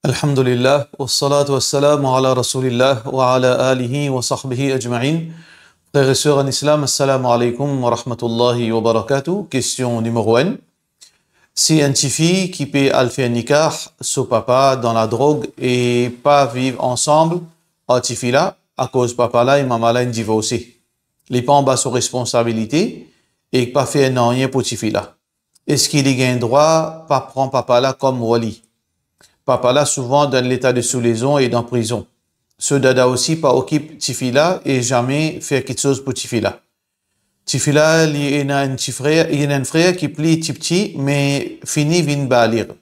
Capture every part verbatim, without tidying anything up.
Alhamdulillah, wassalatu wassalamu ala Rasoulillah wa ala alihi wa sahbihi ajma'in. Frer e ser an Islam, assalamu alaykoum wa rahmatullahi wa barakatuh. Kestion nimero enn. Si enn tifi ki pe al fer nikah so papa dan ladrog e pa viv ansam ar tifi la, akoz papa la e mama la inn divorse, li pa anba so responsabilite e pa fer nanye pou tifi la, eski li gagn drwa pa pran papa la kom wali? Papa la souvan dan leta de soulezon e dan prizon. So dada osi pa okip tifi la e zame fer kiksoz pou tifi la. Tifi la, li ena enn ti frer, li ena enn frer ki pli tipti, me fini vinn baligh.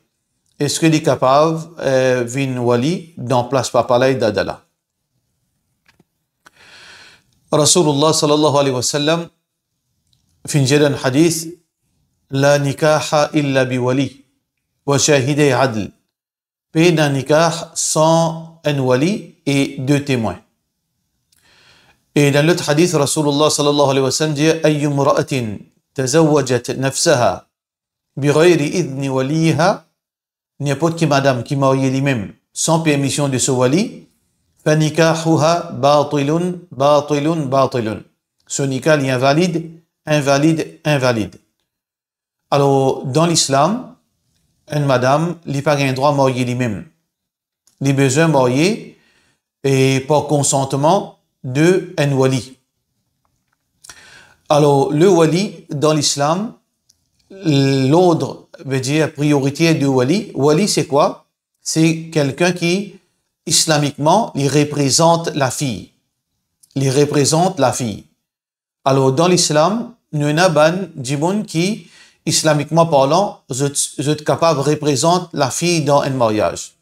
Eski li kapav, eh, vinn wali dan plas papa la e dada la? Rasoulillah sallallahu alayhi wa sallam finn dir dan hadis, "La nikaha illa bi wali, wa shahiday adl." Pena nikah san enn wali e de temwin. E dan lot hadis, Rasoulillah sallallahu alayhi wa sallam dir, "Ayyu mra'atin tazawwajat nafsaha bi ghayri idhni waliha", ninport ki madam ki marye limem san permision de so wali, "fa nikahuha batilun, batilun, batilun." So nikah li invalid, invalid, invalid. Alor, dan Lislam, enn madam, li pa gagn drwa marye limem. Li bizin marye e par konsantman de enn wali. Alor, le wali, dan Lislam, lord, vedir prioriter de wali. Wali, se kwa? Se kelkenn ki, islamikman, li reprezant lafiy. Li reprezant lafiy. Alor, dan Lislam, nou ena bann dimoun ki, islamikman parlan, zot, zot kapav reprezant lafiy dan enn maryaz.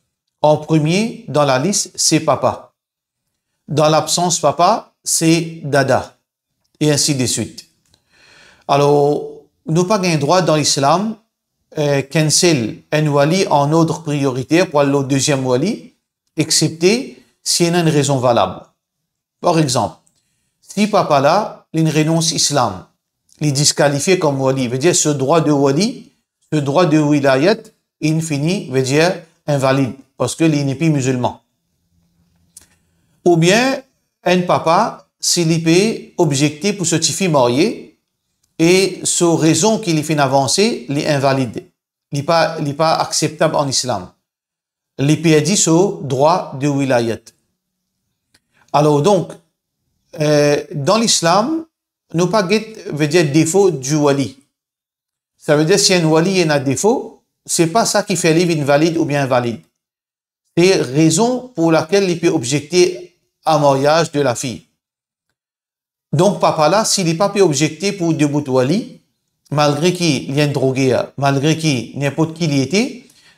An premie dan lalis, se papa. Dan labsans papa, se dada, e ainsi de suite. Alor, nou pa gagn drwa dan Lislam, eh, cancel enn wali an ord prioriter pou al lor deziem wali, exsepte si ena enn rezon valab. Par exanp, si papa la, li renons Islam, li diskalifie kom wali, vedir so drwa de wali, so drwa de wilayat, inn fini, vedir invalid, parski li nepli mizilman. Oubien enn papa, si li pe objekte pou so tifi marye, e so rezon ki li finn avanse, li invalid, li pa, li pa akseptab an Islam, li perdi so drwa de wilayat. Alor donk, eh, dan Lislam, nou pa get, vedir defo di wali. Savedir si enn wali ena defo, se pa sa ki fer li vinn valid oubien invalid. Se rezon pou lakel li pe objekte a maryaz de lafiy. Donk, papa la, si li pa pe objekte pou debout wali, malgre ki li enn droger, malgre ki ninport ki li ete,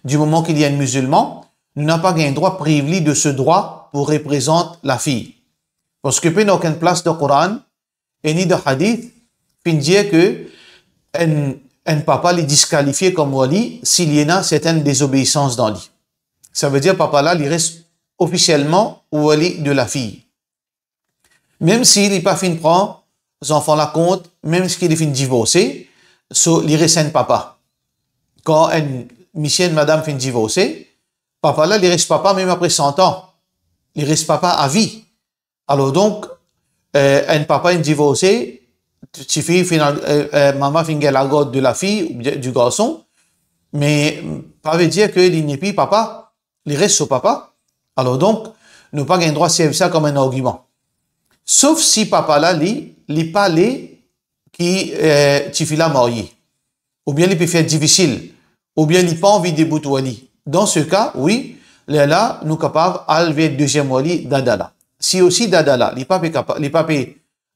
di moman ki li enn mizilman, nou napa gagn drwa priv li de so drwa pou reprezant lafiy. Parski pena okenn plas dan Koran, e ni dan hadis, finn dir ke enn, enn papa li diskalifie kom wali si li ena sertenn dezobeisans dan li. Savedir papa la, li res ofisielman wali de lafiy. Mem si li pa finn pran zanfan la kont, mem si li finn divorse, so li res enn papa. Kan enn misie, enn madam finn divorse, papa la, li res papa mem apre san an. Li res papa avi. Alor donk, eh, enn papa inn divorse, tifi finn, eh, eh, mama finn gagn lagard de lafiy oubien di garson, me pa vedir ke li nepli papa, li res so papa. Alor donk, nou pa gagn drwa servi sa kom enn argiman. Sof si papa la, li, li pa le ki, eh, tifi la marye, oubien li pe fer difisil, oubien li pa anvi debout wali. Dan se ka, wi, lerla nou kapav al ver deziem wali, dada la. Si osi dada la, li pa pe kapa-, li pa pe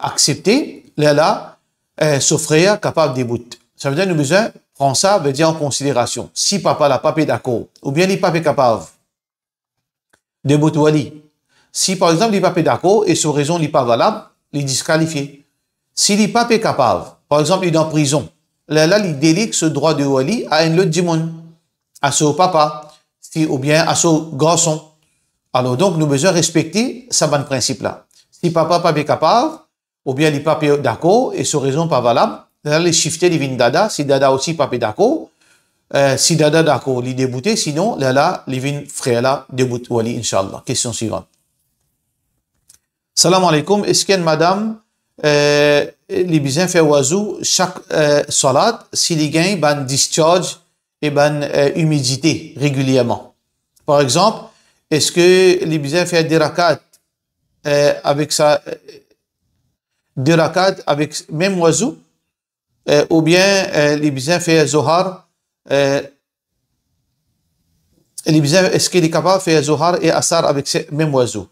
aksepte, lerla, eh, so frer kapav debout. Savedir nou bizin pran sa, vedir an konsiderasion. Si papa la pa pe dakor, oubien li pa pe kapav debout wali. Si, par exanp, li pa pe dakor e so rezon li pa valab, li diskalifie. Si li pa pe kapav, par exanp, li dan prizon, lerla li deleg so drwa de wali a enn lot dimoun, a so papa, si, oubien a so garson. Alor donk, nou bizin respekte sa bann prinsip la. Si papa pa pe kapav, oubien li pa pe dakor e so rezon pa valab, lerla li sifte, li vinn dada, si dada osi pa pe dakor, Eh, si dada dakor, li deboute, sinon, lerla, li vinn frer la debout pou li, inshallah. Kestion swivan. Salam aleykoum, eski enn madam, eh, li bizin fer wazou sak, eh, salat, si li gagn bann discharge e bann, eh, imidite regilierman? Par exanp, eski li bizin fer de rakat, eh, avek sa, eh, de rakat avek mem wazou, eh, oubien, eh, li bizin fer Zohar, eh, li bizin, eski li kapav fer Zohar e Asar avek se mem wazou?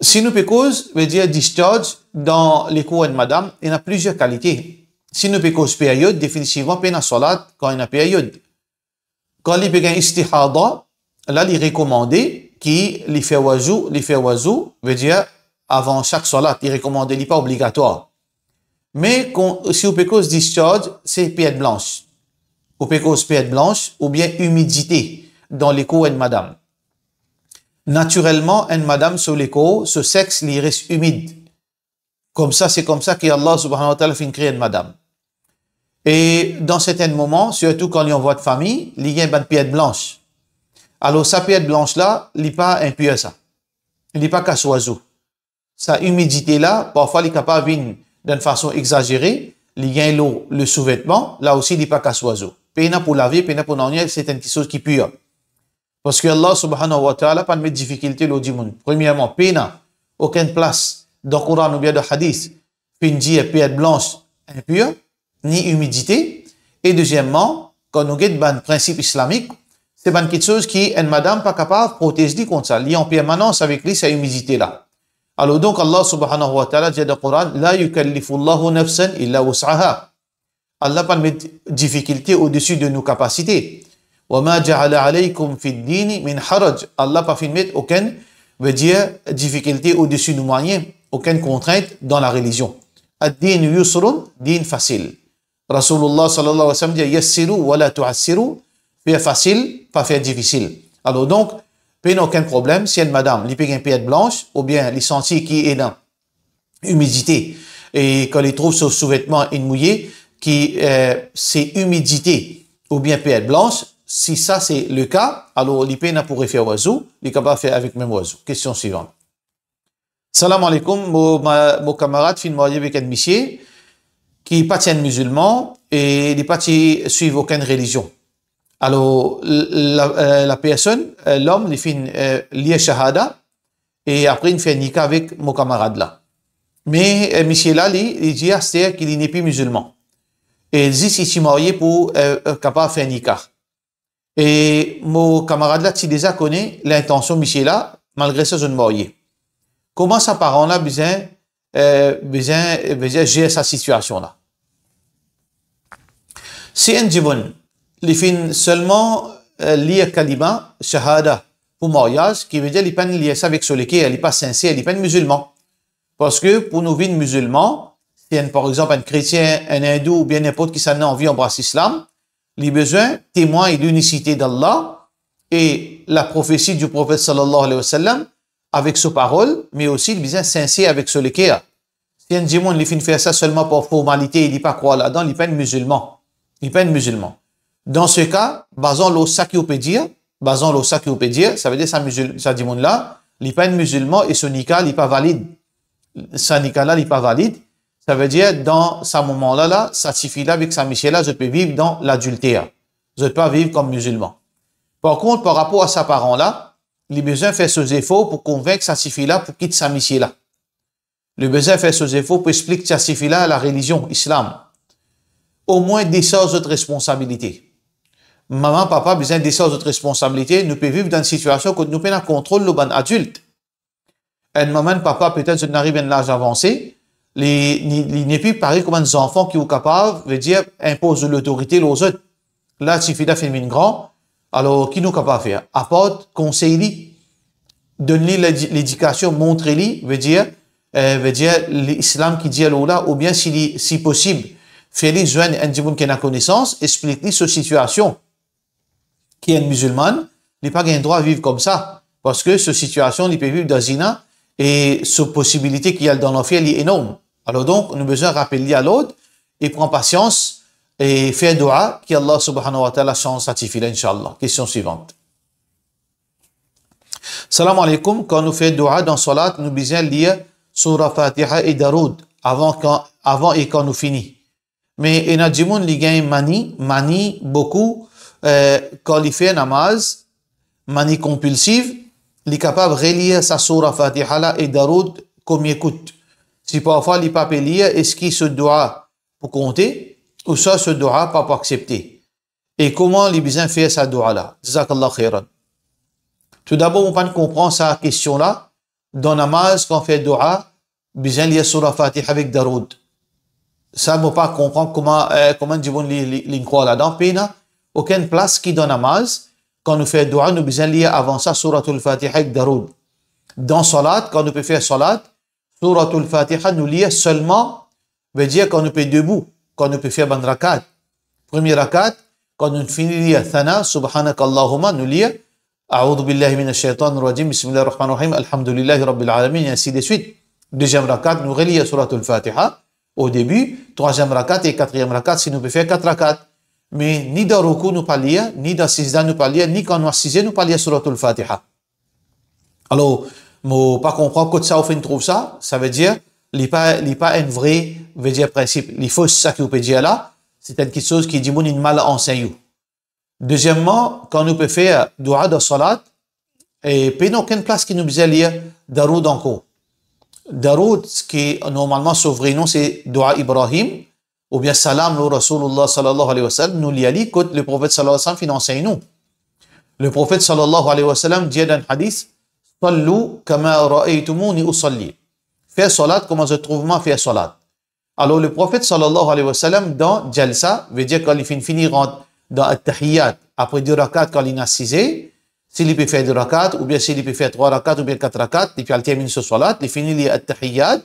Si nou pe koz, vedir discharge dan lekor enn madam, ena plizier kalite. Si nou pe koz peryod, definitivman pena salat kan ena peryod. Kan li pe gagn istihada, la li rekomande ki li fer wazou, li fer wazou, vedir avan sak salat, li rekomande, li pa obligatwar. Me kon, si ou pe koz discharge, se pied blanch. Ou pe koz pied blanch oubien imidite dan lekor enn madam. Natirelman, enn madam so lekor, so sex, li res imid. Koumsa, se koumsa ki Allah subhanahu wa ta'ala finn kree enn madam. E dan sertin moman, sirtou kan li anvwar fami, li gagn bann pied blanch. Alor, sa pied blanch la, li pa inpir sa. Li pa kas wazou. Sa imidite la, parfwa li kapav vinn dan enn fason egzazere, li gagn lor le souvetman, la osi li pa kas wazou. Pena pou lave, pena pou nanye, se enn kiksoz ki pir. Parski Allah subhanahu wa ta'ala pa met difikilte lor dimoun. Premierman, pena okenn plas dan Koran oubien dan hadis finn dir pied blanch inpir, ni imidite. E dezieman, kan nou get bann prinsip islamik, se bann kiksoz ki enn madam pa kapav protez li kont sa. Li an permanans avek li sa imidite la. Alor donk, Allah subhanahu wa ta'ala dir dan Koran, "La yukallifullahu nafsan illa wus'aha." Allah pa met difikilte odesi de nou kapasite. "Wa ma ja'ala alaykum fid dini min haraj." Allah pa finn met okenn, vedir, difikilte odesi nou mwayen, okenn kontrint dan larelizion. "Ad-dinu yusrun", din fasil. Rasoulullah sallallahu alayhi wa sallam dir, "Yassiru wa la tu'assiru", fer fasil, pa fer difisil. Alor donk, pena okenn problem si enn madam, li pe gagn pied blanch, oubien li santi ki ena imidite, e kan li trouv so souvetman inn mouye, ki, eh, se imidite oubien pied blanch, si sa se le ka, alor li pena pou refer wazou, li kapav fer avek mem wazou. Kestion swivan. Salam aleykoum, mo, ma, mo kamarad finn marye avek enn misie ki pa ti enn mizilman e li pa ti swiv okenn relizion. Alor, l-, la, eh, la personn, eh, lom, li finn, eh, lir shahada, e apre inn fer nika avek mo kamarad la. Me, eh, misie la, li, li dir aster ki li nepli mizilman. E zis li ti marye pou, eh, eh, kapav fer nika. E mo kamarad la ti deza kone lintansion misie la, malgre sa zot marye. Kouma sa paran la bizin, eh, bizin, bizin zer sa sitiasion la? Si enn dimoun, li finn selman, eh, lir kalima, shahada, pou maryaz, ki vedir li pa'nn lir sa avek so leker, li pa sinser, li pa enn mizilman. Parski pou nou vinn mizilman, si enn, par exanp, enn kretien, enn indou, oubien ninport kisannla anvi anbras lislam, li bizin temwagn linisite d'Allah e la profesi di profet sallallahu alayhi wa sallam avek so parol, me osi li bizin sinser avek so leker. Si enn dimoun li finn fer sa selman par formalite, li pa krwar ladan, li pa enn mizilman. Li pa enn mizilman. Dan se ka, bazan lor sa ki ou pe dir, bazan lor sa ki ou pe dir, sa vedir sa mizil-, sa dimoun la, li pa enn mizilman e so nika, li pa valid. Sa nika la, li pa valid. Sa vedir, dan sa moman la, la, sa tifi la avek sa misie la, zot pe viv dan ladilter. Zot pa viv kom mizilman. Par kont, par rapor a sa paran la, li bizin fer so zefor pou konvink sa tifi la pou kit sa misie la. Li bizin fer so zefor pou explik sa tifi la larelizion islam. Omwin desarz zot responsabilite. Mama, papa bizin desarz zot responsabilite. Nou pe viv dan enn sitiasion kot nou pena kontrol lor bann adilt. Enn mama, enn papa, petet zot inn ariv enn laz avanse, li, li, li nepli parey kouma enn zanfan ki ou kapav, vedir, inpoz lotorite lor zot. La, tifi la finn vinn gran, alor ki nou kapav fer? Apar konsey li, donn li ledi-, ledikasion, montre li, vedir, eh, vedir, lislam ki dir lor la, oubien si li, si posib, fer li zwenn enn dimoun ki ena konesans, explik li so sitiasion. Ki enn mizilman, li pa gagn drwa viv koumsa, parski so sitiasion, li pe viv dan zina, e so posibilite ki al dan lanfer, li enorm. Alor donk, nou bizin rapel li a lord e pran pasians, e fer doua, ki Allah subhanahu wa ta'ala sanz sa tifi la, inshallah. Kestion swivant. Salam alaikum, kan nou fer doua dan salat, nou bizin lir Sourah Fatiha e Daroud avan kan, avan e kan nou fini. Me ena dimoun li gagn mani, mani boukou, eh, kan li fer namaz, mani konpilsiv, li kapav relir sa Sourah Fatiha la e Daroud komie kout. Si parfwa li pa pe lir, eski so doua pou konte, ouswa so doua pa pou aksepte? E kouma li bizin fer sa doua la? Jazakallah khairan. Toudabor, mo pa'nn konpran sa kestion la. Dan namaz, kan fer doua, bizin lir Sourah Fatiha avek Daroud. Sa, mo pa konpran kouma, eh, kouma dimoun li, li, li krwar ladan. Pena okenn plas ki dan namaz, kan nou fer doua, nou bizin lir avan sa Souratul Fatiha avek Daroud. Dan salat, kan nou pe fer salat, Souratul Fatiha nou lir selman, vedir kan nou pe debou, kan nou pe fer bann rakat. Premie rakat, kan nou fini lir Thana, Subhanakallahumma, nou lir, A'udhu billahi minash shaitanir rajim, Bismillahir rahmanir rahim, Alhamdulillahi rabbil alamin, e ainsi de suite. Deziem rakat, nou relir Souratul Fatiha o debi, trwaziem rakat e katriem rakat, si nou pe fer kat rakat. Me ni dan roukou nou pa lir, ni dan sizda nou pa lir, ni kan nou asize nou pa lir Souratul Fatiha. Alor, mo pa konpran kot sa ou finn trouv sa, savedir, li pa, li pa enn vre, vedir prinsip, li fos sa ki ou pe dir la, se enn kiksoz ki dimoun inn mal ansegn ou. Dezieman, kan nou pe fer doua dan salat, e pena okenn plas ki nou bizin lir Daroud ankor. Daroud, ki normalman so vre non se Doua Ibrahim, oubien Salam lor Rasoulullah sallallahu alayhi wa sallam, nou lir li kot Leprofet sallallahu alayhi wa sallam finn ansegn nou. Leprofet sallallahu alayhi wa sallam dir dan hadis, "Sallu kama ra'aytumuni usalli." Fer salat kouma zot trouv mwa fer salat. Alor, Leprofet sallallahu alayhi wa sallam, dan jalsa, vedir kan li finn fini rant dan at-tahiyat, apre de rakat kan li inn asize, si li pe fer de rakat, oubien si li pe fer trwa rakat, oubien kat rakat, li pe al terminn so salat, li fini lir at-tahiyat,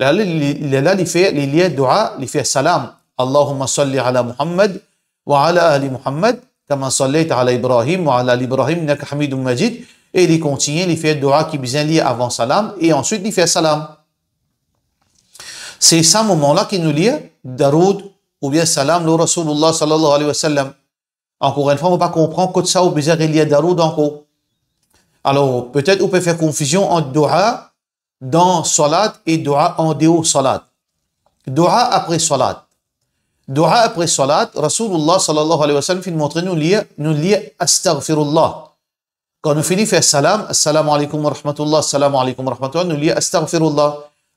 la, li, li, la, li fer, li lir doua, li fer salam. Allahumma salli ala Muhammad wa ala ali Muhammad, kama sallayta ala Ibrahim wa ala ali Ibrahim, innaka Hamidum Majid, e li kontigne, li fer doua ki bizin lir avan salam, e answit li fer salam. Se sa moman la ki nou lir Daroud oubien Salam lor Rasoulullah sallallahu alayhi wa sallam. Ankor enn fwa, mo pa konpran kot sa ou bizin relir Daroud ankor. Alor, petet ou pe fer konfizion ant doua dan salat e doua andeor salat. Doua apre salat. Doua apre salat, Rasoulullah sallallahu alayhi wa sallam finn montre nou lir, nou lir Astaghfirullah. Kan nou fini fer salam, "Assalamu alaykum wa rahmatullah, assalamu alaykum wa rahmatullah", nou lir, "Astaghfirullah,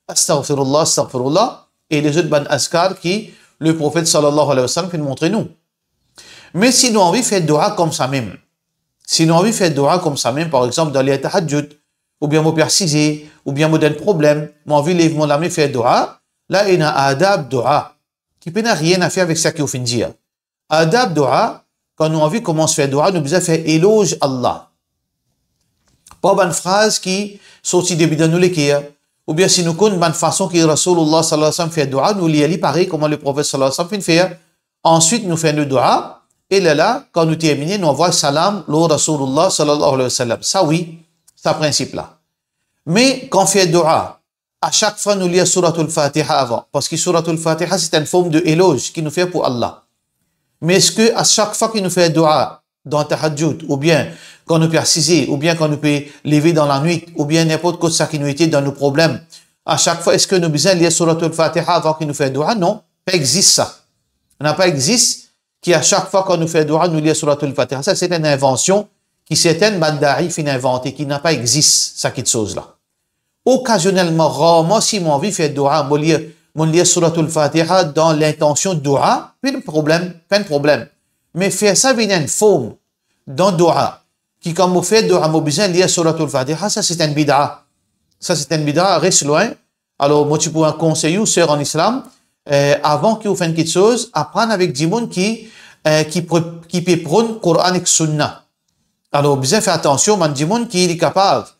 astaghfirullah, astaghfirullah", e lezot bann azkar ki Leprofet sallallahu alayhi wa sallam finn montre nou. Me si nou anvi fer doua koumsa mem, si nou anvi fer doua koumsa mem, par exanp, dan ler tahajjud, oubien mo pe asize, oubien mo dan enn problem, mo anvi lev mo lame fer doua, la ena adab doua, ki pena nanye a fer avek seki ou finn dir. Adab doua, kan nou anvi koumans fer doua, nou bizin fer eloz Allah. Pa bann fraz ki sorti depi dan nou leker, oubien si nou konn bann fason ki Rasoulullah sallallahu alayhi wa sallam fer doua, nou lir li parey kouma Leprofet sallallahu alayhi wa sallam finn fer. Answit, nou fer nou doua, e lerla, kan nou termine, nou anvway salam lor Rasoulullah sallallahu alayhi wa sallam. Sa wi, sa prinsip la. Me kan fer doua, a sak fwa nou lir Souratul Fatiha avan, parski Souratul Fatiha se enn form de eloz ki nou fer pou Allah. Me eski a sak fwa ki nou fer doua dan tahajjud, oubien kan nou pe asize, oubien kan nou pe leve dan lanwit, oubien ninport kot sa ki nou ete dan nou problem, a sak fwa eski nou bizin lir Souratul Fatiha avan ki nou fer doua? Non, pa exis sa. Napa exis ki a sak fwa kan nou fer doua, nou lir Souratul Fatiha. Sa se enn invansion ki sertin bann da'i finn invante, ki napa exis sa kiksoz la. Okazionelman, rarman, si mo anvi fer doua, mo lir, mo lir Souratul Fatiha dan lintansion doua, pa problem, pa problem. Me fer sa vinn enn form dan doua, ki kan mo fer doua, mo bizin lir Souratul Fatiha, sa se enn bid'a. Sa se enn bid'a, res lwin. Alor, mo ti pou konsey ou, ser an Islam, eh, avan ki ou fer enn kiksoz, aprann avek dimoun ki, eh, ki pre-, ki pe pran Koran ek Sunna. Alor, bizin fer atansion, bann dimoun ki li kapav,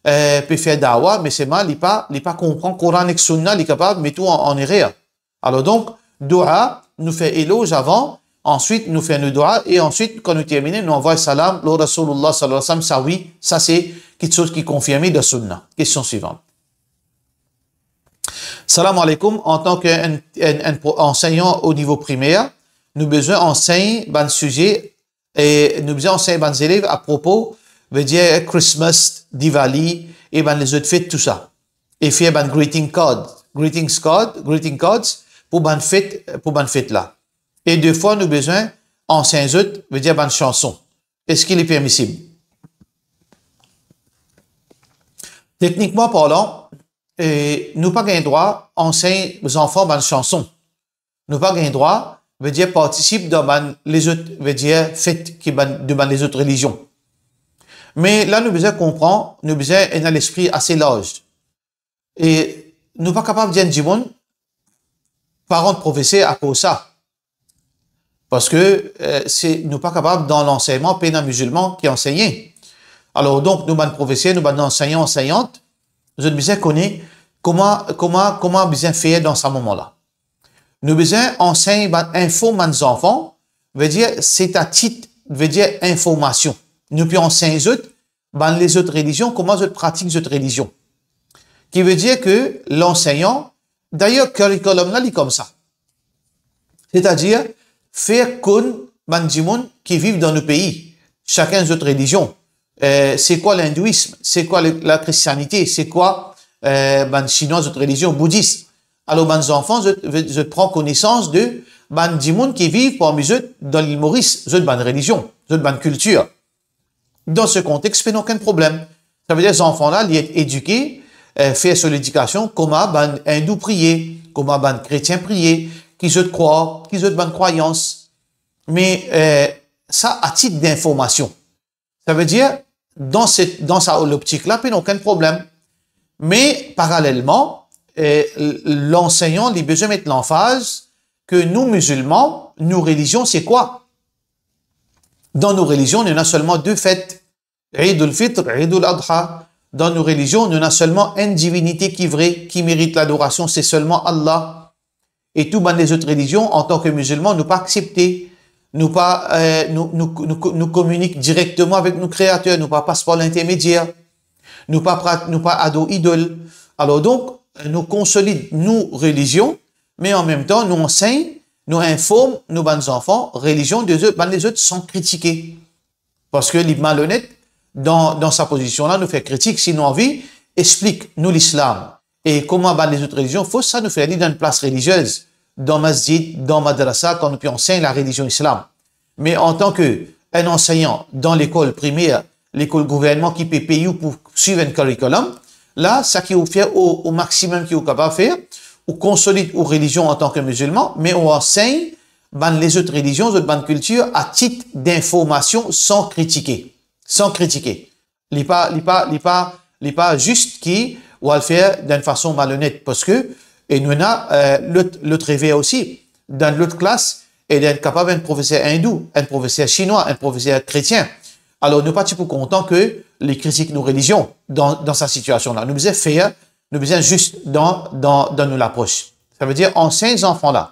eh, pe fer dawa, me selman li pa, li pa konpran Koran ek Sunna, li kapav met ou an, an erer. Alor donk, doua, nou fer eloz avan, answit nou fer nou doua, e answit, kan nou termine, nou anvway salam lor Rasoulullah sallallahu alayhi wa sallam, sa wi, sa se kiksoz ki konfirme dan Sunna. Kestion swivant. Salam aleykoum, antan ki enn, enn, enn pro-, ansegnan o nivo primer, nou bizin ansegn bann size, e nou bizin ansegn bann zelev apropo, vedir Christmas, Diwali, e bann lezot fet, tou sa. E fer bann greeting card, greetings card, greeting cards pou bann fet, pou bann fet la. E defwa nou bizin ansegn zot, vedir bann sanson. Eski li permisib? Teknikman parlan, e, nou pa gagn drwa ansegn zanfan bann sanson. Nou pa gagn drwa, vedir partisip dan bann lezot, vedir fet ki bann, de bann lezot relizion. Me la nou bizin konpran, nou bizin ena lespri ase larz. E nou pa kapav dir enn dimoun, pa rant profeser akoz sa. Parski, eh, se, nou pa kapav dan lansegnman, pena mizilman ki ansegne. Alor donk, nou bann profeser, nou bann ansegnan, ansegnant, zot bizin kone kouma, kouma, kouma bizin fer dan sa moman la. Nou bizin ansegn bann, inform bann zanfan, vedir, se a tit, vedir, informasion. Nou pe ansegn zot bann lezot relizion, kouma zot pratik zot relizion. Ki vedir ke lansegnan, dayer, curriculum la, li koumsa. Setadir, fer konn bann dimoun ki viv dan nou pei, sakenn zot relizion. Eh, se kwa lindouism? Se kwa le, lakristianite? Se kwa, eh, bann Sinwa zot relizion, boudis? Alor, bann zanfan, zot, zot pran konesans de bann dimoun ki viv parmi zot dan Lil Moris, zot bann relizion, zot bann kiltir. Dan se kontex, pena okenn problem. Savedir, zanfan la, li et edike, eh, fer so ledikasion, kouma bann Indou priye, kouma bann kretien priye, ki zot krwar, ki zot bann krwayans. Me, eh, sa a tit dinformasion. Savedir, dan set, dan sa loptik la, pena okenn problem. Me, paralelman, eh, l-, lansegnan, li bizin met lanfaz ke nou, mizilman, nou relizion, se kwa? Dan nou relizion, nou ena selman de fet. Eid al-Fitr, Eid al-Adha. Dan nou relizion, nou ena selman enn divinite ki vre, ki merit ladorasion, se selman Allah. E tou bann lezot relizion, antan ke mizilman, nou pa aksepte. Nou pa, eh, nou, nou, nou, nou kominik direkteman avek nou Kreater, nou pa pas par lintermedier. Nou pa prat-, nou pa ador idol. Alor donk, nou konsolid nou relizion, me anmemtan, nou ansegn, nou inform nou bann zanfan relizion de zot, bann lezot san kritike. Parski li malonet dan, dan sa pozision la, nou fer kritik, si nou anvi, explik nou lislam. E kouma bann lezot relizion, fo sa nou fer li dan enn plas reliziez, dan masjid, dan madrasa, kan nou pe ansegn larelizion islam. Me antan ke enn ansegnan dan lekol primer, lekol gouvernman ki pe pey ou pou swiv enn curriculum, la, sa ki ou fer o, o maximum ki ou kapav fer, ou konsolid ou relizion antan ke mizilman, me ou ansegn bann lezot relizion, zot bann kiltir, a tit dinformasion san kritike. San kritike. Li pa, li pa, li pa, li pa zis ki ou al fer dan enn fason malonet, parski, e nou ena, eh, lot, lot rever osi, dan lot klas, e dan kapav enn profeser indou, enn profeser sinwa, enn profeser kretien. Alor, nou pa ti pou kontan ke li kritik nou relizion dan, dan sa sitiasion la. Nou bizin fer, nou bizin zis dan, dan, dan nou lapros. Savedir, ansegn zanfan la,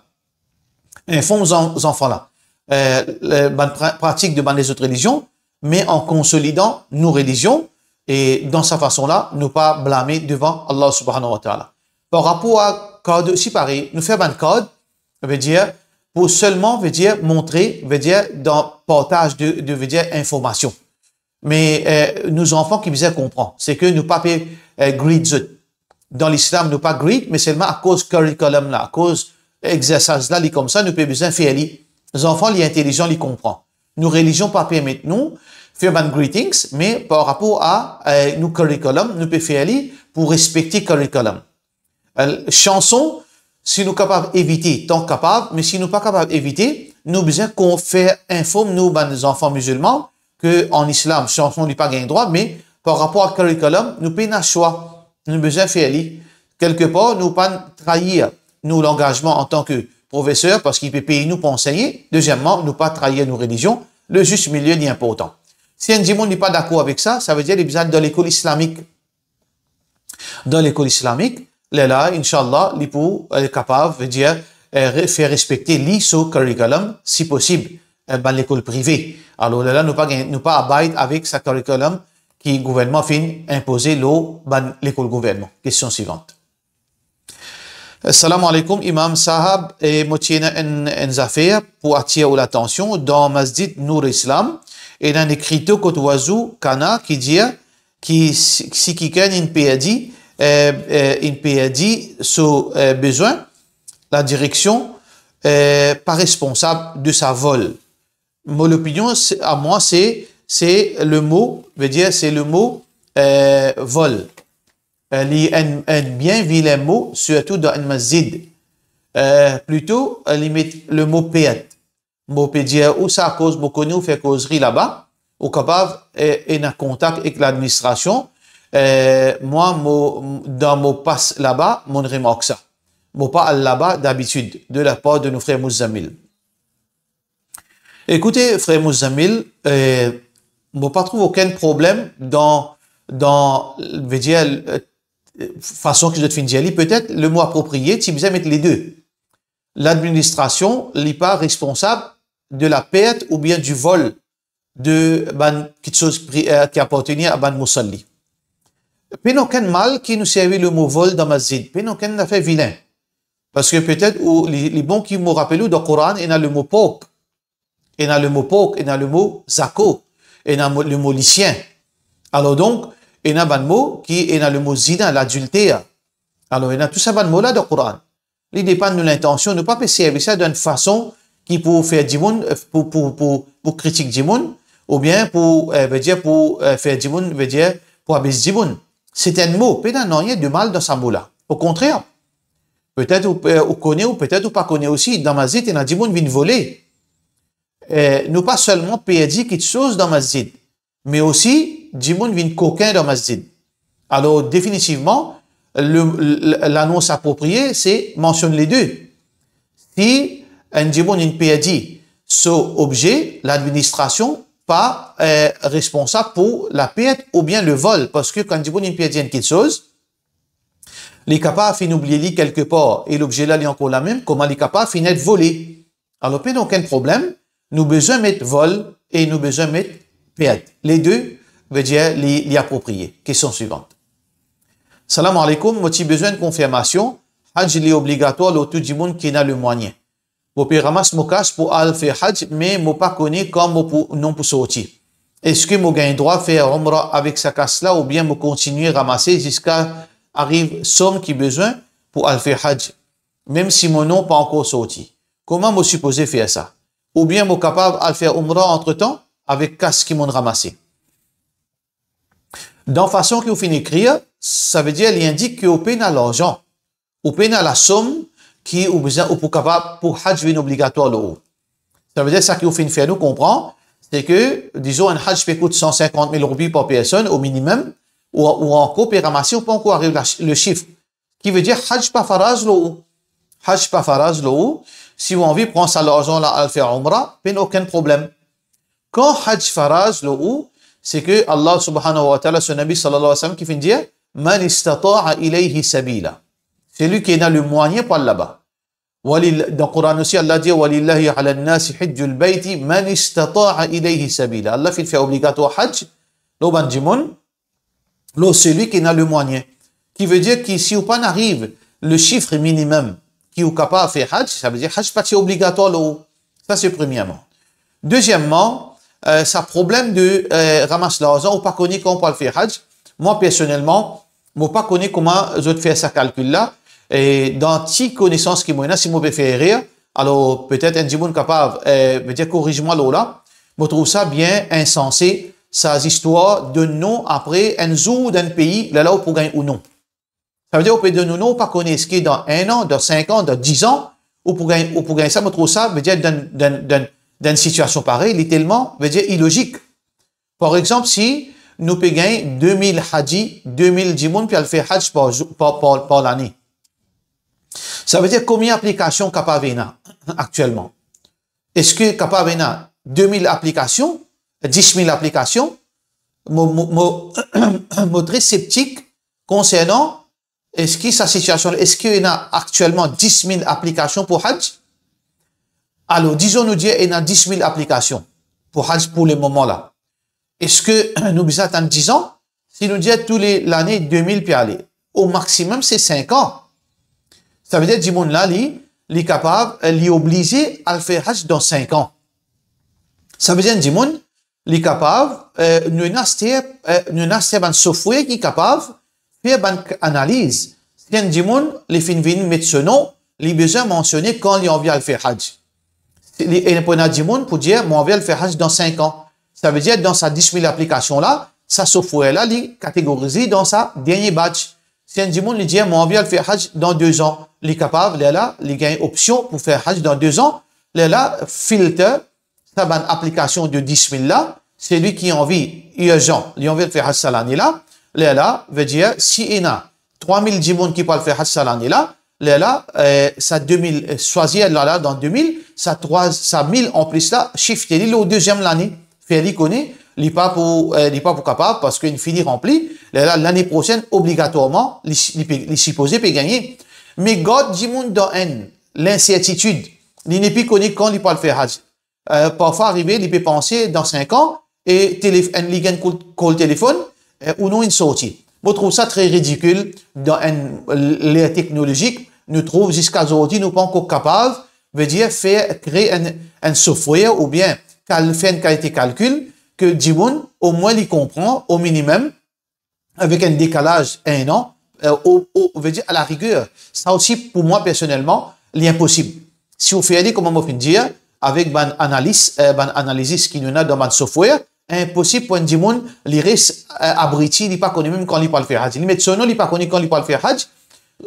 inform zan-, zanfan la, eh, le, bann pra-, pratik de bann lezot relizion, me an konsolidan nou relizion, e dan sa fason la, nou pa blame devan Allah Subhanahu wa Ta'ala. Par rapor a card osi parey, nou fer bann card, vedir, pou selman, vedir, montre, vedir, dan partaz de, de, vedir, informasion. Me, eh, nou zanfan ki bizin konpran, se ke nou pa pe, eh, greed zot. Dan lislam, nou pa greed, me selman akoz curriculum la, akoz exercises la, li koumsa, nou pe bizin fer li. Zanfan, li intelizan, li konpran. Nou relizion pa permet nou fer bann greetings, me par rapor a, eh, nou curriculum, nou pe fer li pou respekte curriculum. Eh, sanson, si nou kapav evite, tan kapav, me si nou pa kapav evite, nou bizin kon-, fer inform nou bann zanfan mizilman ke an islam, sanson li pa gagn drwa, me par rapor a curriculum, nou pena swa, nou bizin fer li. Kelkepar, nou pa trayir nou langazman antan ke profeser, parski li pe pey nou pou ansegne. Dezieman, nou pa trayir nou relizion. Le zis milie, li inportan. Si enn dimoun li pa dakor avek sa, savedir li bizin al dan lekol islamik. Dan lekol islamik, lerla, inshallah, li pou, eh, kapav, vedir, eh, re-, fer respekte li so curriculum, si posib, eh, bann lekol prive. Alor, lerla, nou pa gagn, nou pa abide avek sa curriculum ki gouvernman finn inpoze lor bann lekol gouvernman. Kestion swivan. Salam alaikum, Imam Sahab, e mo ti ena enn, enn zafer pou atir ou latansion. Dan Masjid Nour Islam, ena enn ekrito kot wazu kana ki dir ki si, si kikenn inn perdi, eh, eh, inn perdi so, eh, bezwin, la direksion, eh, pa responsab de sa vol. Mo lopinion, se, a mwa, se, se le mo, vedir, se le mo, eh, vol. Eh, li enn, enn bien vilin mo, sirtou dan enn masjid. Eh, plito, eh, li met le mo pert. Mo pe dir ou sa akoz mo kone ou fer kozri laba, ou kapav, eh, ena kontak ek ladministrasion. Eh, mwa, mo, dan mo pas laba, mo'nn remark sa. Mo pa al laba dabitid, de la par de nou frer Mouzamil. Ekoute, frer Mouzamil, eh, mo pa trouv okenn problem dan, dan, vedir, eh, fason ki zot finn dir li. Petet le mo apropriye, ti bizin met le de. Ladministrasion, li pa responsab de la pert oubien di vol de bann kiksoz pri-, eh, ki apartenir a bann mousalli. Pena okenn mal ki nou servi le mo vol dan masjid, pena okenn zafer vilin. Parski petet ou, li, li bon ki mo rapel ou, dan Koran, ena le mo pork, ena le mo pork, ena le mo zako, ena mo, le mo lisien. Alor donk, ena bann mo ki ena le mo zina, ladilter. Alor, ena tou sa bann mo la dan Koran. Li depann nou lintansion, nou pa pe servi sa dan enn fason ki pou fer dimoun, eh, pou, pou, pou, pou kritik dimoun, oubien pou, eh, vedir pou, eh, fer dimoun, vedir pou abes dimoun. Se enn mo, pena nanye de mal dan sa mo la. Okontrer, petet ou, eh, ou kone ou petet ou pa kone osi, dan masjid ena dimoun vinn vole. Eh, nou pa selman perdi kiksoz dan masjid, me osi dimoun vinn kokin dan masjid. Alor, definitivman, le, le, lanons apropriye, se mansionn le de. Si enn dimoun inn perdi so obze, ladministrasion pa, eh, responsab pou lapert oubien le vol, parski kan enn dimoun inn perdi enn kiksoz, li kapav finn oubliye li kelkepar, e lobze la, li ankor lamem, kouma li kapav finn et vole? Alor, pena okenn problem, nou bizin met vol e nou bizin met pert. Le de, vedir li, li apropriye. Kestion swivant. Salam alaikum, mo ti bizin enn konfirmasion, Hajj li obligatwar lor tou dimoun ki ena le mwayin. Mo pe ramas mo kas pou al fer Hajj, me mo pa kone kan mo pou, non pou sorti. Eski mo gagn drwa fer Umra avek sa kas la, oubien mo kontigne ramase ziska ariv som ki bizin pou al fer Hajj, mem si mo non pa ankor sorti? Kouma mo sipoze fer sa? Oubien mo kapav al fer Umra antretan avek kas ki mo'nn ramase? Dan fason ki ou finn ekrir, savedir li indik ki ou pena larzan, ou pena lasom ki ou bizin, ou pou kapav, pou Hajj vinn obligatwar lor ou. Savedir sa ki ou finn fer nou konpran, se ke, dizon, enn Hajj pe kout san sinkant mil roupi par personn o minimem, ou, ou ankor pe ramase, ou pa ankor ariv la, le sif. Ki vedir Hajj pa faraz lor ou. Hajj pa faraz lor ou. Si ou anvi pran sa larzan la al fer Umra, pena okenn problem. Kan Hajj faraz lor ou, se ke Allah subhanahu wa ta'ala, so Nabi sallallahu alayhi wa sallam ki finn dir, "Man istata'a ilayhi sabila." Selwi ki ena le mwayin pou al laba. Walil-, dan Koran osi, Allah dir, "Walillahi ala nasi hijjul bayti man istata'a ilayhi sabila." Allah finn fer obligatwar Hajj lor bann dimoun, lor selwi ki ena le mwayin. Ki vedir ki si ou pa'nn ariv le sif minimem ki ou kapav fer Hajj, savedir Hajj pa ti obligatwar lor ou. Sa se premierman. Deziemman, eh, sa problem de, eh, ramas larzan, ou pa kone kan ou pou al fer Hajj. Mwa, personelman, mo pa kone kouma zot fer sa kalkil la. E dan ti konesans ki mo ena, si mo pe fer erer, alor petet enn dimoun kapav, eh, vedir koriz mwa lor la. Mo trouv sa bien insanse, sa zistwar donn non apre enn zour dan enn pei, lerla ou pou gagn ou non. Savedir ou pe donn ou non, ou pa kone eski dan enn an, dan sink an, dan diz an, ou pou gagn, ou pou gagn sa, mo trouv sa, vedir dan, dan, dan, dan enn sitiasion parey, li telman, vedir ilozik. Par exanp, si nou pe gagn de mil Haji, de mil dimoun pe al fer Hajj par zour, par, par, par lane. Savedir konbien aplikasion kapav ena aktielman? Eski kapav ena de mil aplikasion, dis mil aplikasion? Mo, mo, mo, mo tre septik konsernan eski sa sitiasion la, eski ena aktielman dis mil aplikasion pou Hajj? Alor, dizon nou dir ena dis mil aplikasion pou Hajj pou lemoman la. Eski nou bizin atann diz an? Si nou dir tou le lane de mil pe ale, o maximum se sink an. Savedir dimoun la, li, li kapav, eh, li oblize al fer Hajj dan sink an. Savedir enn dimoun, li kapav, eh, nou ena aster, eh, nou ena aster bann software ki kapav fer bann k-, analiz. Si enn dimoun, li finn vinn met so nom, li bizin mansione kan li anvi al fer Hajj. Si li, e pou ena dimoun pou dir, mo anvi al fer Hajj dan sink an. Savedir, dan sa dis mil aplikasion la, sa software la, li kategorize dan sa dernie batch. Si enn dimoun, li dir, mo anvi al fer Hajj dan de zan, li kapav, lerla, li gagn opsion pou fer Hajj dan de zan, lerla, filtre sa bann aplikasion de dis mil la, selwi ki anvi irzan, li anvi al fer Hajj sa lane la, lerla, vedir, si ena trwa mil dimoun ki pou al fer Hajj sa lane la, lerla, eh, sa de mil, eh, swazir la, la, dan de mil, sa trwa, sa mil anplis la, shifte li lor deziem lane, fer li kone, li pa pou, eh, li pa pou kapav, parski li fini ranpli, lerla, lane prosenn, obligatwarman, li, li pe, li sipoze pe gagne. Me gard dimoun dan enn linsertitid, li nepli kone kan li pou al fer Hajj. Eh, parfwa arive, li pe panse dan sink an, e telef-, enn li gagn kou-, kol telefonn, eh, ou non inn sorti. Mo trouv sa tre ridikil dan enn l-, ler teknolozik, nou trouv ziska zordi, nou pa ankor kapav, vedir, fer, kree enn, enn software oubien kal-, fer enn kalite kalkil ke dimoun, omwin li konpran, o minimem, avek enn dekalaz enn an, eh, o, o, vedir, a la riger, sa osi, pou mwa, personelman, li inposib. Si ou fer li, kouma mo finn dir, avek bann analis, eh, bann analizis ki nou ena dan bann software, inposib pou enn dimoun, li res, eh, abriti, li pa kone mem kan li pou al fer Hajj. Li met so nom, li pa kone kan li pou al fer Hajj,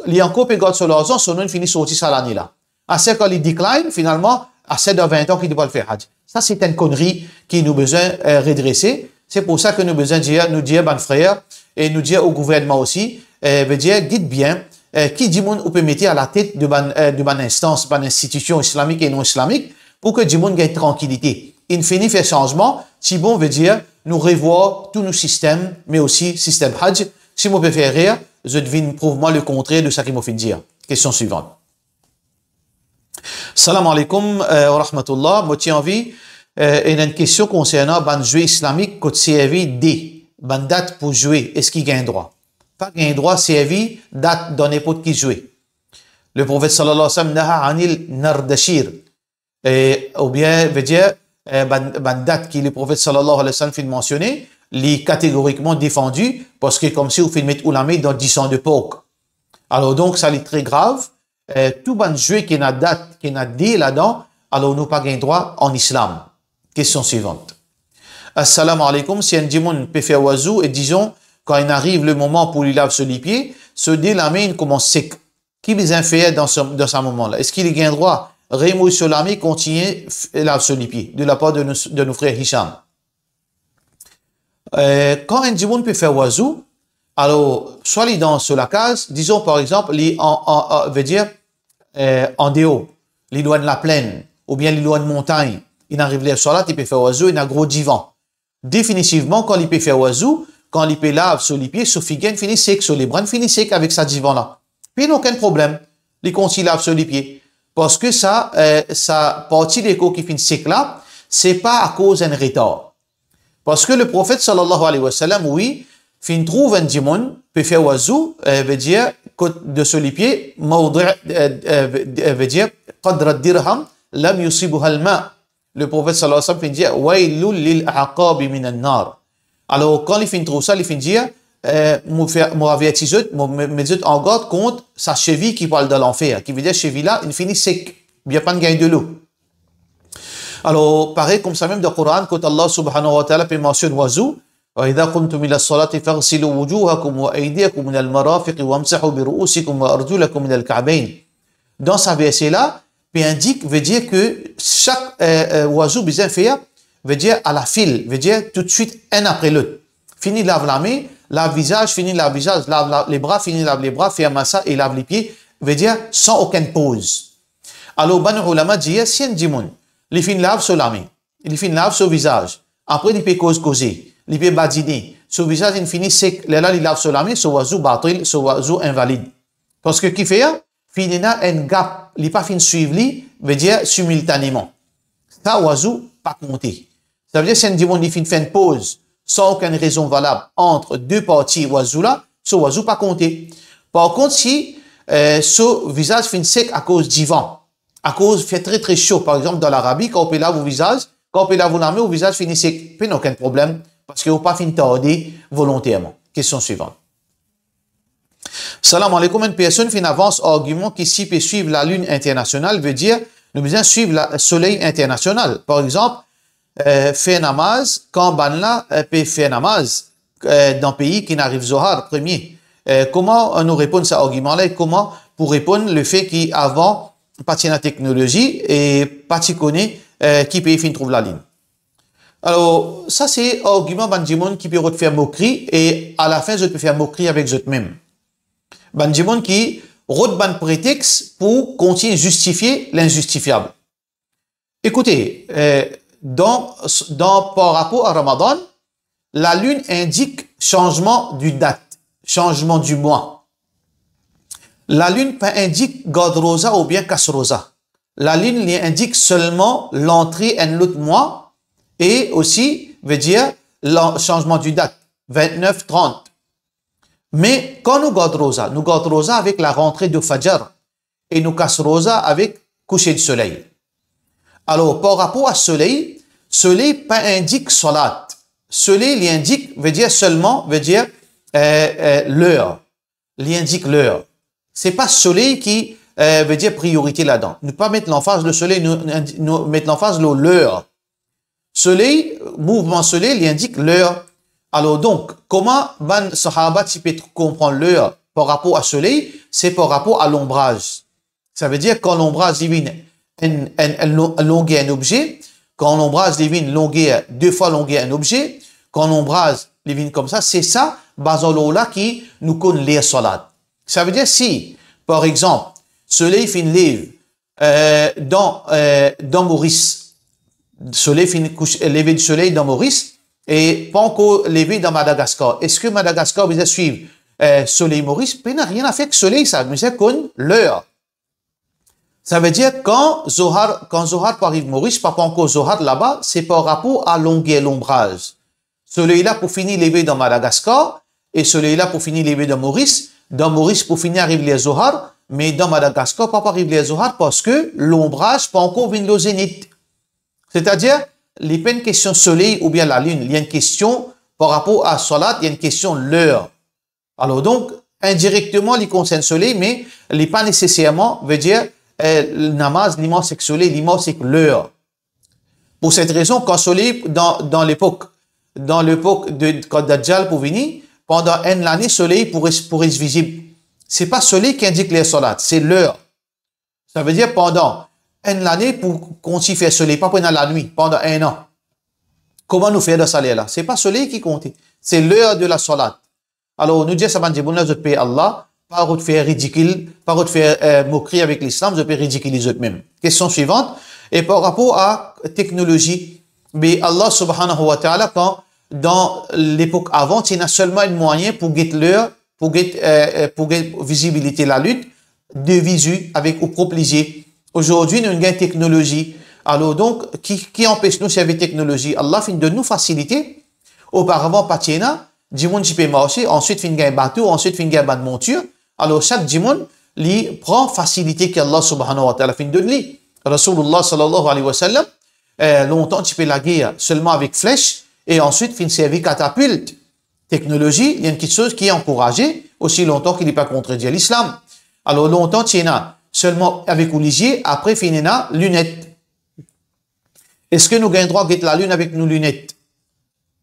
li ankor pe gard so larzan, so nom fini sorti sa lane la. Aster kan li decline, finalman, aster dan vin an ki li pou al fer Hajj. Sa, se enn konnri ki nou bizin, eh, redrese. Se pou sa ke nou bizin dir, nou dir bann frer e nou dir o gouvernman osi, eh, vedir, gid bien, eh, ki dimoun ou pe mete a la tet de bann, eh, de bann instans, bann institision islamik e non islamik, pou ke dimoun gagn trankilite. Inn fini fer sanzman, si bon, vedir, nou revwar tou nou sistem, me osi sistem Hajj. Si mo pe fer erer, zot vinn prouv mwa lekontrer de sa ki mo finn dir. Kestion swivan. Salam alaikum, eh, wa rahmatullah. Mo ti anvi, eh, ena enn kestion konsernan bann zwe islamik kot servi de bann dat pou zwe, eski gagn drwa? Pa gagn drwa servi dat dan ninport ki zwe. Le Profet sallallahu alayhi wa sallam naha anil nardashir. E, oubien, vedir, eh, bann, bann dat ki le Profet sallallahu alayhi wa sallam finn mansione, li kategorikman defandi, parski komsi ou finn met ou lame dan disan de pork. Alor donk, sa li tre grav, eh, tou bann zwe ki ena dat, ki ena de ladan, alor nou pa gagn drwa an islam. Kestion swivan. Assalamu alaikum, si enn dimoun pe fer wazou e dizon, kan inn ariv le moman pou li lav so lipie, so de lame inn koumans sek. Ki bizin fer dan sa, dan sa moman la? Eski li gagn drwa remouv so lame, kontigne f-, lav so lipie? De lapar de nou, de nou frer Hicham. Eh, kan enn dimoun pe fer wazou, alor, swa li dan so lakaz, dizon, par exanp, li an, an, an, vedir, eh, andeor, li lor enn laplenn, oubien li lor enn montagn, inn ariv ler swalat, li pe fer wazou, ena gro divan. Definitivman, kan li pe fer wazou, kan li pe lav so lipie, so figir inn fini sek, so lebra inn fini sek avek sa divan la. Pena okenn problem. Li kontign lav so lipie. Parski sa, eh, sa parti lekor ki finn sek la, se pa akoz enn retar. Parski le Profet sallallahu alayhi wa sallam, wi, finn trouv enn dimoun pe fer wazou, eh, vedir, kot de so lipie, mawdi, eh, eh, ve-, eh, vedir, qadra dirham, lam yusibha al-ma. Le Profet sallallahu alayhi wa sallam finn dir, "Waylun lil a'qabi minan nar." Alor, kan li finn trouv sa, li finn dir, eh, mo fer, mo averti zot, mo me-, met zot an gard kont sa sevi ki pou al dan lanfer, ki vedir sevi la, inn fini sek, bien pa'nn gagn delo. Alor, parey koumsa mem dan Koran, kot Allah subhanahu wa ta'ala pe mansionn wazou, "Wa idha qumtum ila salati faghsilu wujuhakum wa aydiyakum ila al-marafiqi wamsahu bi ru'usikum wa arjulakum ila al-ka'bayn." Dan sa verse la, pe indik, vedir ke sak, eh, eh, wazou bizin fer, vedir a la fil, vedir toutswit enn apre lot. Fini lav lame, lav vizaz, fini lav vizaz, lav la-, lebra, fini lav lebra, fer masa e lav lipie, vedir san okenn poz. Alor, bann oulama dir, si enn dimoun, li finn lav so lame, li finn lav so vizaz, apre li pe koz koze, li pe badine, so vizaz inn fini sek, lerla li lav so lame, so wazou batil, so wazou invalid. Parski kifer? Finn ena enn gap, li pa finn swiv li, vedir similtaneman. Sa wazou pa konte. Savedir si enn dimoun li finn fer enn poz san okenn rezon valab ant de parti wazou la, so wazou pa konte. Par kont, si, eh, so vizaz finn sek akoz divan, akoz fer tre, tre so. Par exanp, dan Larabi, kan ou pe lav ou vizaz, kan ou pe lav ou lame, ou vizaz fini sek, pena okenn problem, parski ou pa finn tarde volonterman. Kestion swivan. Salam aleykoum, enn personn finn avans argiman ki si pe swiv lalinn internasional, vedir nou bizin swiv la, soley internasional. Par exanp, eh, fer namaz, kan bannla, eh, pe fer namaz, eh, dan pei ki inn ariv Zohar premie. Eh, kouma, eh, nou reponn sa argiman la e kouma pou reponn lefe ki avan pa ti ena teknolozi e pa ti kone, eh, ki pei finn trouv lalinn? Alor, sa se argiman bann dimoun ki pe rod fer mokri e alafin zot pe fer mokri avek zot mem. Bann dimoun ki rod bann pretex pou kontign zistifie linzistifiab. Ekoute, eh, dan, dan, par rapor a Ramadan, lalinn indik sanzman di dat, sanzman di mwa. Lalinn pa indik gard roza oubien kas roza. Lalinn, li indik selman lantre enn lot mwa e osi, vedir, lan-, sanzman di dat, vintnef, trant. Me kan nou gard roza, nou gard roza avek larantre de Fajar e nou kas roza avek kouse de soley. Alor, par rapor a soley, soley pa indik salat. Soley, li indik, vedir selman, vedir, eh, eh, ler. Li indik ler. Se pa soley ki, eh, vedir priorite ladan. Nou pa met lanfaz lor soley, nou, nou met lanfaz lor ler. Soley, mouvman soley, li indik ler. Alor donk, kouma bann sahaba ti pe tr-, konpran ler par rapor a soley? Se par rapor a lonbraz. Savedir kan lonbraz li vinn enn, enn, enn lon-, longer enn obze, kan lonbraz li vinn longer, de fwa longer enn obze, kan lonbraz li vinn koumsa, se sa, bazan lor la ki nou konn ler salat. Savedir si, par exanp, soley finn lev, eh, dan, eh, dan Moris, soley finn kous-, leve di soley dan Moris, e pa ankor leve dan Madagaskar. Eski Madagaskar bizin swiv, eh, soley Moris? Pena nanye a fer ek soley sa, bizin konn ler. Savedir kan Zohar, kan Zohar pou ariv Moris, pa, pa ankor Zohar laba, se par rapor a longer lonbraz. Soley la pou fini leve dan Madagaskar, e soley la pou fini leve dan Moris, dan Moris pou fini ariv ler Zohar, me dan Madagaskar pa pou ariv ler Zohar, parski lonbraz pa ankor vinn lor zenit. Setadir, li pa enn kestion soley oubien lalinn, li enn kestion par rapor a salat, li enn kestion ler. Alor donk, indirekteman, li konsern soley, me li pa neseserman, vedir, eh, namaz, li mars ek soley, li mars ek ler. Pou set rezon, kan soley, dan, dan lepok, dan lepok de, kan Dadjal pou vini, pandan enn lane, soley pou res, pou res vizib. Se pa soley ki indik ler salat, se ler. Savedir pandan enn lane pou kontign fer soley, pa pou ena lanwit pandan enn an. Kouma nou fer dan sa ler la? Se pa soley ki konte, se ler de la salat. Alor, nou dir sa bann dimoun la, zot pe Allah, pa rod fer ridikil, pa rod fer, eh, mokri avek Lislam, zot pe ridikiliz zot mem. Kestion swivan, e par rapor a teknolozi, be Allah subhanahu wa ta'ala, kan dan lepok avan, ti ena selman enn mwayin pou get ler, pou get, eh, eh, pou get vizibilite lalinn, de vizi, avek ou prop lizie. Azordi, nou gagn teknolozi. Alor donk, ki, ki anpes nou servi teknolozi? Allah finn donn nou fasilite. Oparavan, pa ti ena, dimoun ti pe marse, answit finn gagn bato, answit finn gagn bann montir. Alor, sak dimoun, li pran fasilite ki Allah subhanahu wa ta'ala finn donn li. Rasoulullah sallallahu alayhi wa sallam, eh, lontan ti pe lager selman avek fles, e answit finn servi katapilt. Teknolozi, li enn kiksoz ki ankouraze, osi lontan ki li pa kontredir Lislam. Alor, lontan ti ena selman avek ou lizie, apre finn ena linet. Eski nou gagn drwa get lalinn avek nou linet?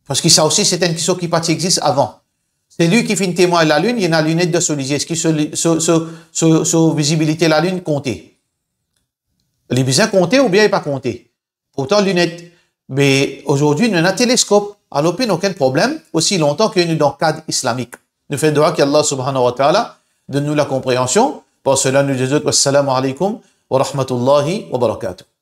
Parski sa osi, se enn kiksoz ki pa ti exis avan. Selwi ki finn temwagn lalinn, li ena linet dan so lizie. Eski so li-, so, so, so, so vizibilite lalinn konte? Li bizin konte oubien li pa konte? Pourtan, linet, be, azordi, nou ena teleskop. Alor, pena okenn problem, osi lontan ki nou dan kad islamik. Nou fer dwa ki Allah subhanahu wa ta'ala donn nou lakonpreansion. Par sela, nou dir zot, wassalamu alaykum wa rahmatullahi wa barakatuh.